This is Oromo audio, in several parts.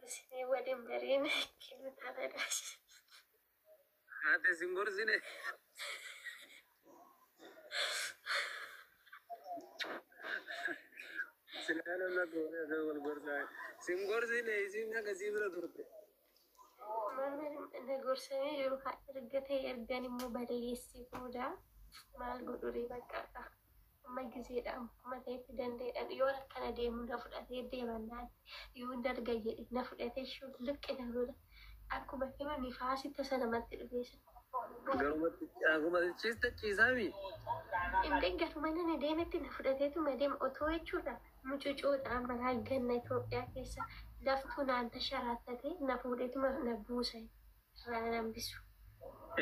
Gorsinee waliin bariin kennu taphadha. Haati sin gorsine. Silaa namna goonee wal gorsaa. Sin gorsine isiin haga sii bira turte. Na gorsanii jiru erga ta'e ergan immoo balleessi booda maal godhure bakka amma gizeedha akkuma ta'etti danda'edha. Yoo akkana deemu na fudhatee deemannaan yoo darga jedhe na fudhatee shulluqqe na godha. Akkuma kima nifaasi tasa namatti dhufeessa. Garumatti akkuma ciista ciisaami. Indee garuma nani deemetti na fudhateetuma deema otoo jechuudha. Mucucoodhaan balaa ganna Itoophiyaa keessa laftuu naan tasharaattatee na fuudheetuma na buusa irraa na hambisu.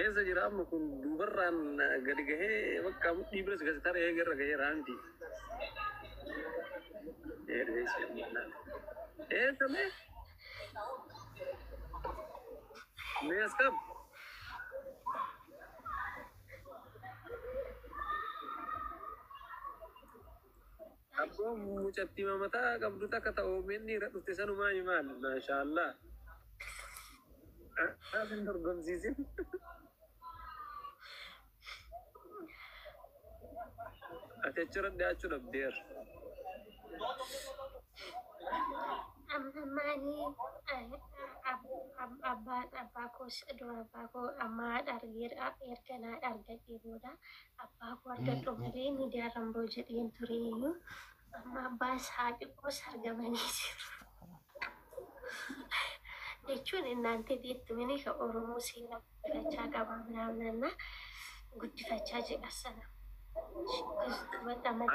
Eessa jira amma kun duubarraan gadi gahee bakka mudhii biras gadi taree eegarra gahee raanti. Eessa mee? Mee as qab. Abboo mucattii mataa qabdu takka ta'uu minni irra dhufte sanumaa himaan maashaallah. As hin dorgomsiisin. Ati achirra dhiyaachuu dhabdeer. Amma maali abbaan abbaa koos dura abbaa koo amma haadha argeera erga na haadha argadhee booda abbaa koo argadhu malee miidiyaa ba'u jedheen ture iyyuu amma abbaas haadhi koos argamanii jiru. Jechuun እናንተ beektu ka Oromoo seera guddifachaa qaba ምናምን guddifachaa jedha sana.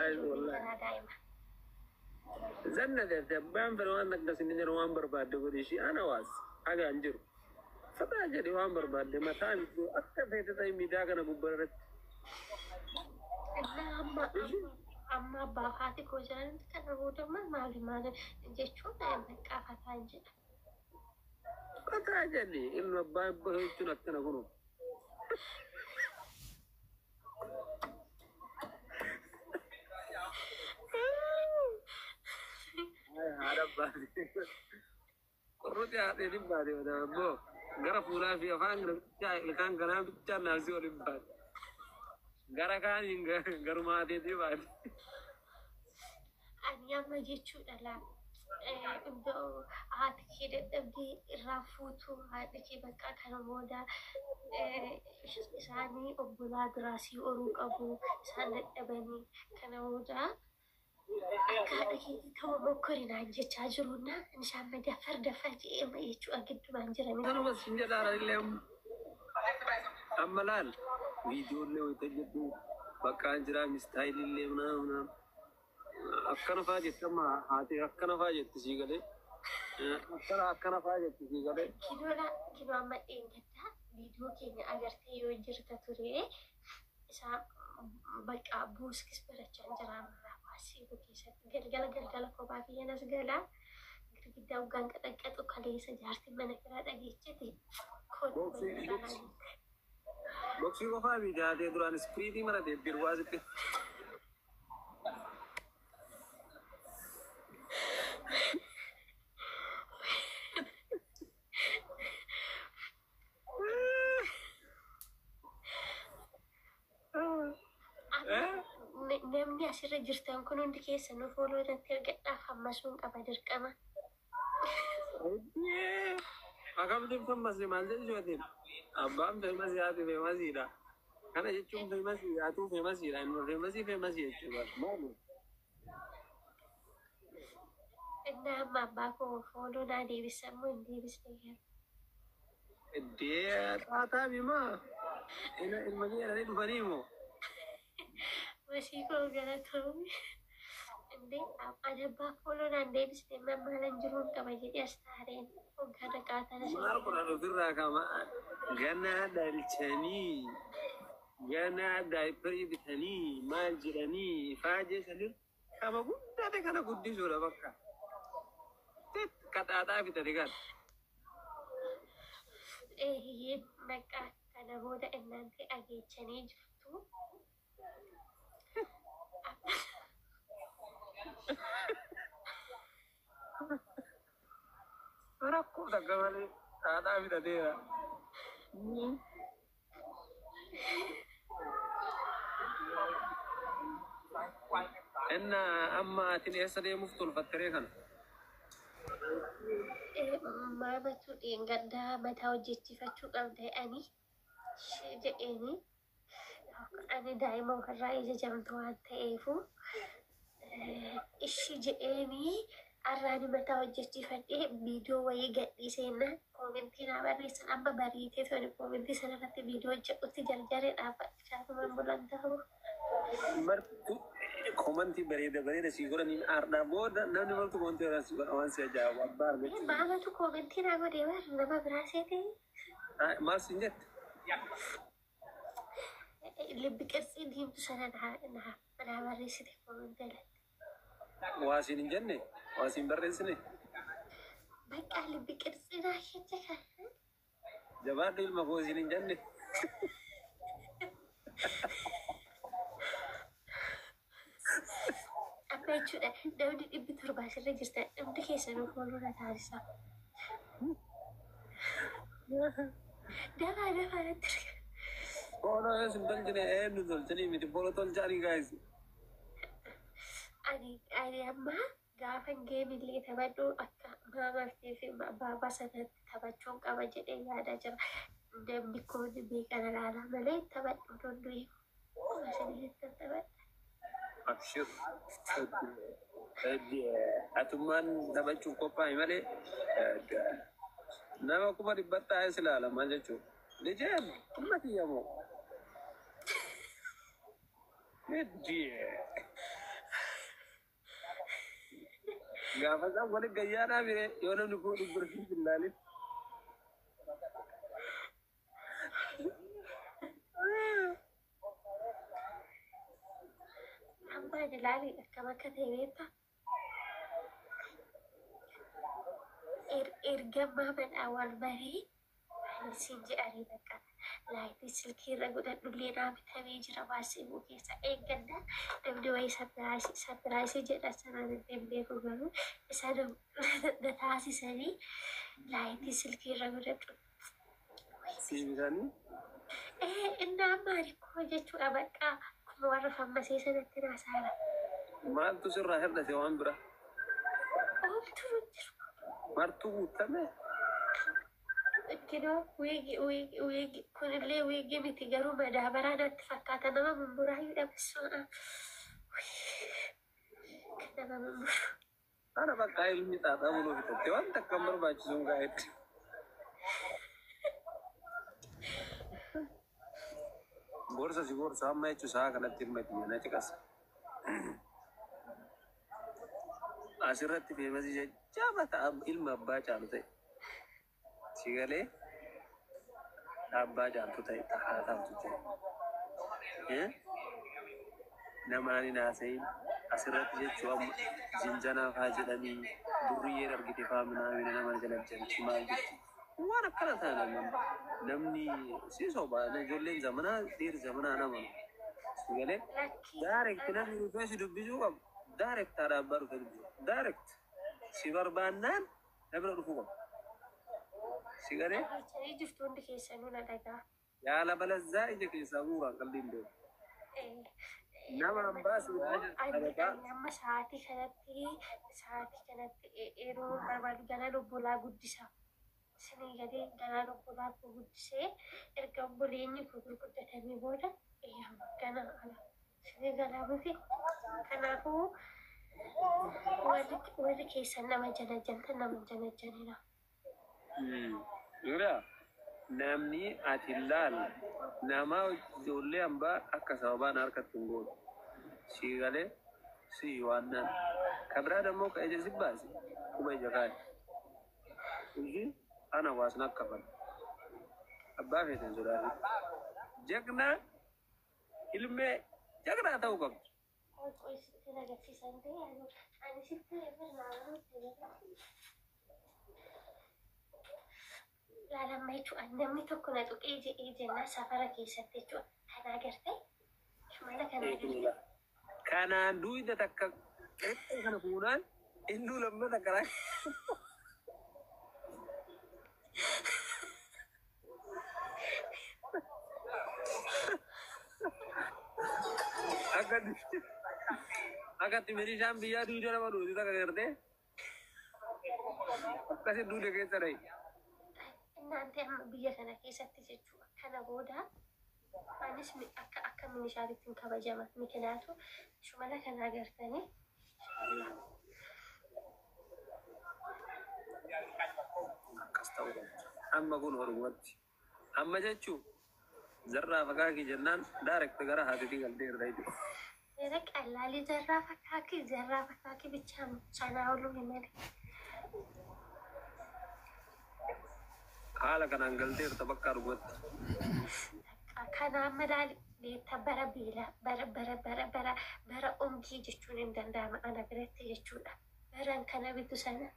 Ay, wallahi. Daa'ima. Zanna deemte abbaan fedhe waan akkas inni jedhu waan barbaadde godhi ishii ana waas hagaan jiru. Fataa jedhi waan barbaadde mataa miti akka feete ta'e miidiyaa kana gubbaa irratti. Amma amma abbaa fi haati koo jiran kana booda maali maali jechuun bakka fataan jedha. Fataa jedhi ilma abbaa abbaa jechuun akkana kunu. Haadha baate. Qorruti haadhee ni baate mataa ammoo gara fuulaa fi afaan gara bichaa ilkaan kanaa bichaa naafsi waliin baate. Gara kaaniin garuma haateetii baate. Ani amma jechuudha laa iddoo haati kee dadhabdee irraa fuutu haadhi kee bakka kana booda isaanii obbolaa biraasii horuu qabu isaan dadhabanii kana booda akka haadha keetii ta'uu mokkorinaan jechaa jiruna isaan daffar daffar jedhee jechuudha giddumaan jiranii. Kanuma sin jedhaan illee amma laal viidiyoollee wayita jedhu bakka jira mistaayilillee ምናምን akkana faa jetti amma haati akkana faa jetti sii galee akkana akkana faa jetti sii galee. Kiloodha kiloo amma dheengaddaa viidiyoo keenya agartee yoo jirta ture isaa bakka buuskis barachaa jira ammarraa baasii keessatti galgala galgala kophaa kiyyanas galaa girgiddaa hoggaan qaxaqqaxu kaleessa jaartiin mana kiraa dhageechite. Boksii qofaa miti haatee duraan ispiriitii maratee birwaa sitti. Namni asirra jirtan kun hundi keessanuu fooloo irratti argadhaaf hammasuun qaba dirqama. Akkamitti famous maal jechuuti? Abbaan famous haati famousiidha. Kana jechuun famous haatuu famousiidha. Ilma famous famous jechuudha. Maali? Innaa amma abbaa koo follow naa deebisan moo hin deebisne garuu? Iddee xaataa bimaa ilma jedhanii dhufanii moo? Masii koo galatoomii. Indee ani abbaa follow naan deebisne maalan jiruun qaba jedhee as taareen hoggaa dhaqaa Maal godhan ofirraa kama ganaa dhalchanii ganaa diaperii bitanii maal jedhanii faajee sanir kama guddate kana guddisuudha bakka. Kaxaaxaa bitate kan. Eeyyee maqaa kana booda እናንተ dhageechanii jirtu. Rakkoo takka malee haadhaa fidhateera. Inna amma atin eessa deemuuf tolfatteree kana? Maamatu dheengaddaa mataa hojjechiifachuu qabda ani jedheeni. Ani daa'ima ofirraa ija jamtu waan ta'eefu ishi jedheeni arraani mataa hojjechiifadhee viidiyoo wayii gadhiiseenna koomentii naa barreessan amma bariitee tole koomentii sanarratti viidiyoo hojjedhutti jarjaree dhaabbachaa bulan ta'u. Martu koomantii bareeda bareeda sii godhaniin aardhaa booda namni martu koomantii waan si ajaa'ibu abbaa argachuu. Maamatu koomentii naa godhee bar nama biraa seetee. Maal siin jette? Libbi qirtsii diimtuu sana naa barreessite koomentii alatti. Waa siin hin jenne? Waa siin barreessine? Bakka libbi qirtsii naa jette kan. Jabaadhu ilma koo siin hin jenne? Amma jechuudha namni 700 asirra jirtan hundi keessanuu fuuldura taasisaa. Dafaa dafaa natti erga. Booloo yoo sin tolchine eenyu tolchanii miti booloo tolchaanii gaayis. Ani amma gaafan geemillee taphadhu akka maamaa fi baabaa sanatti taphachuun qaba jedhee yaadaa jira. Namni kun beekan ilaala malee taphadhu danda'u. Isin taphadha. Abshir. Atummaan taphachuuf qophaa'e malee nama 100,000 taa'ee ilaala maal jechuudha. Lijeen dhimma kiyya moo. Gaafa isaan waliin gayyaadhaa bire yoo namni 100,000 hin ilaalin. Amma ani ilaali akkam akka ta'e beektaa? Erga maamadhaan wal baree ani siin jedhanii bakka laayitii silkii irra godhadhullee naa bitamee jira baasii keessa eeggadha. Namni wayii sapiraayisii jedha sanaan hin beeku garuu isa na taasisanii laayitii silkii irra godhadhu. Sii bitanii? Inni amma ani koo jechuudha bakka akkuma warra fammasee sanatti naasaara. Maaltu sirraa hir'ate waan bira? Oomtuu jiru. Martuu guutame? Kinoo wiigi wiigi wiigi kunillee wiigi miti garuu madaabaraa natti fakkaata nama mummuraa hin dhabsuudha. Kan nama mummuru. Ana bakka ilmi xaaxaa buluu bitatte waan takka hin barbaachisuun gaa'etti. Gorsa si gorsa amma jechuun sa'a kanatti ilma kiyya na ciqasa. Asirratti feemasii jajjaba ta'a ilma abbaa caalu ta'e. Si galee abbaa caaltu ta'e haa taatu ta'e. Namaan hin haasayin asirratti jechuun amma jinjanaa faa jedhanii durriyyeen argite faa minaamina nama jala janti maal jetti. Waan akkana ta'an namni si soba ijoolleen zamanaa dhiirri zamanaa nama. Si galee Lakkii. direct namni dhufee si dubbisuu qabu. Direct haadha abbaa dhufee dubbisu. Direct si barbaannaan namni dhufuu qabu. Si galee Dhageessanii jirtu hundi keessanuu na dhagaa. yaala balazzaa ija keessaa guuraan qalbii hin beeku. Nama hambaa si Ani amma sa'aatii kanatti yeroo barbaadu galaan obbolaa guddisa. Isinii gadee galaan obbolaa koo guddisee erga obboleenyi koo gurguddatanii booda yeroo gana ala. Isinii galaa miti. Kanaafuu warri keessan nama janajantan nama janajanina. Dura namni ati ilaal nama ijoollee hambaa akka sababaan harkatti hin gootu. Si galee si waannaan. Ka biraa dammoo ka ija si baase quba ija kaa'e. Ishii ana waasna akka fala. Abbaa feeten sodaatin. Jagnaa ilmee jagnaa ta'uu qabdu. Qoy qoy sitti agarsiisan ta'e ani sitti hir'aa. Laalamma jechuudha namni tokko na tuqee jedhee jennaan safara keessatti jechuudha. Kana agartee? Mala kana agartee? Kanaan duwida takka qeexxee kana fuunaan innuu lammata karaa. Akka akkatti meeshaan biyyaa duuja nama duuti takka gartee akkasi duude keessa dhayi. Innaante amma biyya kana keessatti jechuudha. Kana booda anis akka akka minishaatitti kabajama. Mikinaatu shumala kana agartanii inshallah. Akkas ta'uu qaba. Amma kun oromatti. Amma jechuun zarraa fakaakii jennaan direct gara haatiitii galteerra jechuudha. Seera qalaalii zarraa fakkaakii zarraa fakkaakii bichaa sanaa oluu hin malee. Haala kanaan galteerta bakka dhugatti. Kana amma laali beektaa bara beelaa bara bara bara bara bara ongii jechuun hin danda'ama ana biratti jechuudha. Baran kana bitu sana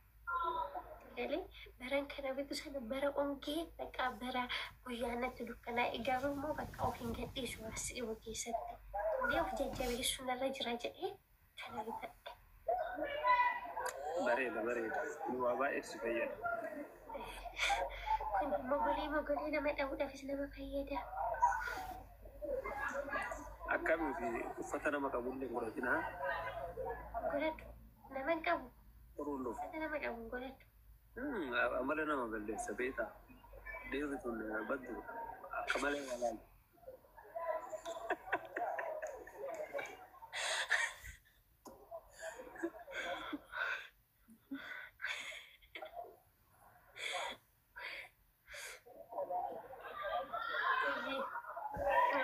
galee baran kana bitu sana bara ongee bakka bara guyyaa natti dukkanaa'e garuu immoo bakka of hin gadhiisu as dhiyoo keessatti. Illee of jajjabeessuun irra jira jedhee kana bitadhe. Bareeda bareeda. Kun waa baay'ee si fayyada. Kun mogolee mogolee nama dha'uudhaafis nama fayyada. Akkamii fi uffata nama qabullee godhatinaa Godhadhu. Nama hin qabu. xuruun dhufu. Uffata nama qabu hin godhadhu. Amala nama balleessa beektaa. Dhiirri tun baddu akka malee walaala.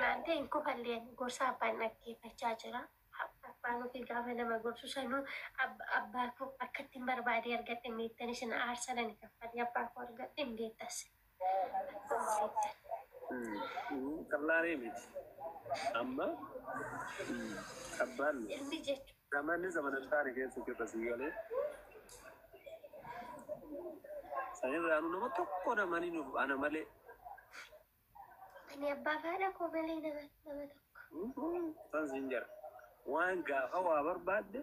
Naante hin kufalleen gorsa abbaan dhaggeeffachaa jira. Abbaan ofii gaafa nama gorsu sanuu abbaa koo akka ittiin barbaadee argadhe hin beektan isin aarsaa ani kaffalee abbaa koo argadhe hin beektas. Akkuma beektan. Qallaaree miti. Amma abbaan Ilmi jechuudha. zamanni zamana hin taane keessa jirra si galee. Sanirraanuu nama tokko namanii nuuf ana malee. Ani abbaa fi haadha koo malee nama nama tokko. San siin jira. Waan gaafa waa barbaadde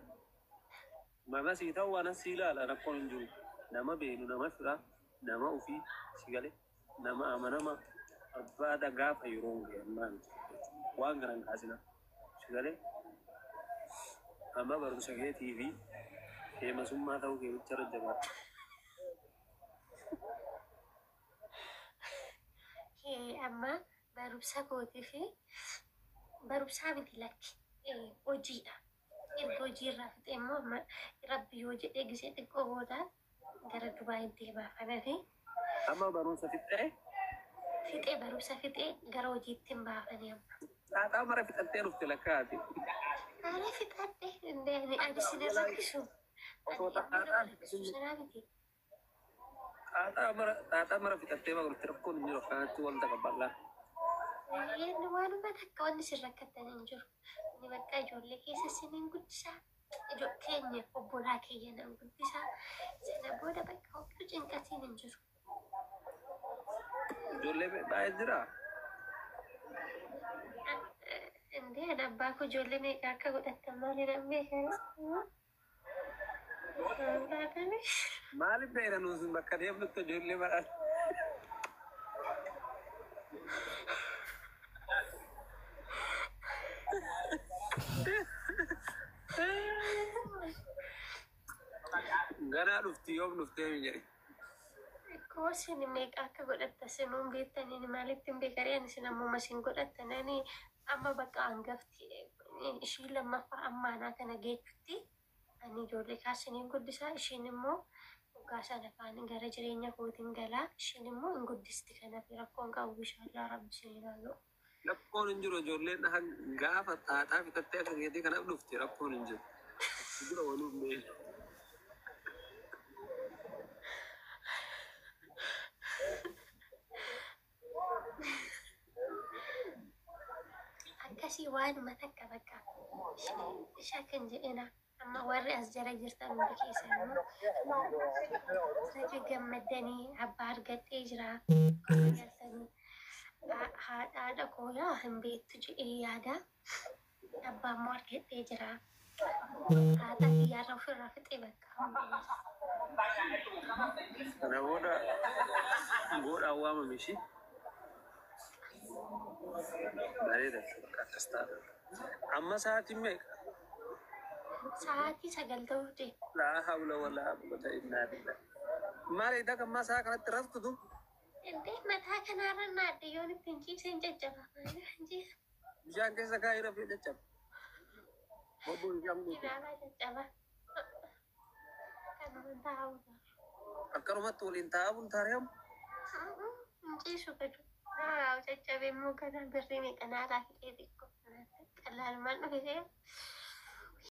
mama sii ta'u waan sii ilaala rakkoon hin jiru. Nama beenu nama fira nama ofii si galee nama amanama barbaada gaafa yeroo hin gahe waan garan kaasina si galee amma barumsa keetii fi feemasummaa ta'uu kee bicha irra jabaadha. Amma barumsa kootii fi barumsaa miti lakki hojiidha. Erga hojii irraa fixee immoo amma rabbi yoo jedhee gisee xiqqoo booda gara Dubaay deemaa fananii Amma barumsa fixee fixee barumsa fixee gara hojiitti hin baafanii amma. Xaaxaa mara fixattee dhufte lakkaati. Haala fixadhe ani ani sin rakkisu. Ani Osoo ilmi nama xaaxaa rakkisu sanaa miti. Xaaxaa mara fixattee dhufte rakkoon hin jiru akkanatti wal taqabbalaa. Inni waanuma takka wanni sin rakkattan hin jiru. Inni bakka ijoollee keessa sinin guddisaa. Keenya obbolaa keenya nan guddisaa. Sana booda bakka homtuu cinqatiin hin jiru. Ijoollee baay'ee jira. Indee ani abbaa koo ijoollee meeqa akka godhattan maali nan beekaa? Laatani? Maaliif beekna nuus bakka deemnutti ijoollee badhaasa. Ganaa dhufti yoom dhuftee hin jedhe. Koo isin meeqa akka godhatta sinuun beektaniin maalitti hin beekaree ani isin ammuma isin godhattan ani amma bakka hangafti ishii lammaffaa ammaanaa kana geechutti ani ijoollee kaasiniin guddisaa ishiin immoo waggaa sana kaan gara jireenya kootiin galaa ishiin immoo hin guddisti kanaaf rakkoon qabu inshaallah rabbi isin ilaalu. Rakkoon hin jiru ijoolleen gaafa xaaxaa fixattee akka keetii kanaaf dhufti rakkoon hin jiru. Dura waluuf mee. Akkasii waanuma takka bakka isha kan jedhina amma warri as jala jirtan hundi keessan immoo raja gammaddanii abbaa argadhee jira galtanii haadha haadha koo yaa hin beektu jedhee yaada abbaa immoo argadhee jira haadha kiyyaarra ofirraa fixee bakka. Kana booda Godhaan waamame ishii. Bareeda akkas ta'a. Amma sa'aatiin meeqa? Sa'aatii 9 ta'uu deema. Laa hawla walaa quwwata illaa billah. Maal edaa kan ammaa sa'a kanatti raftu tu? Indee mataa kanaarra naadde yoon ittiin ciiseen caccaba. Maaliif hin ciisa? Bishaan keessa kaa'ee rafee caccaba. Bobboo bishaan guutuu. Kinaarraa caccaba. Kanuma taa'u. Akkanumatti waliin taa'aa bultaaree amma. Hin ciisu gadu. Naa caccabee immoo kana birrii meeqa naarraa fixee xiqqoo. Qalaalumaan dhufe see.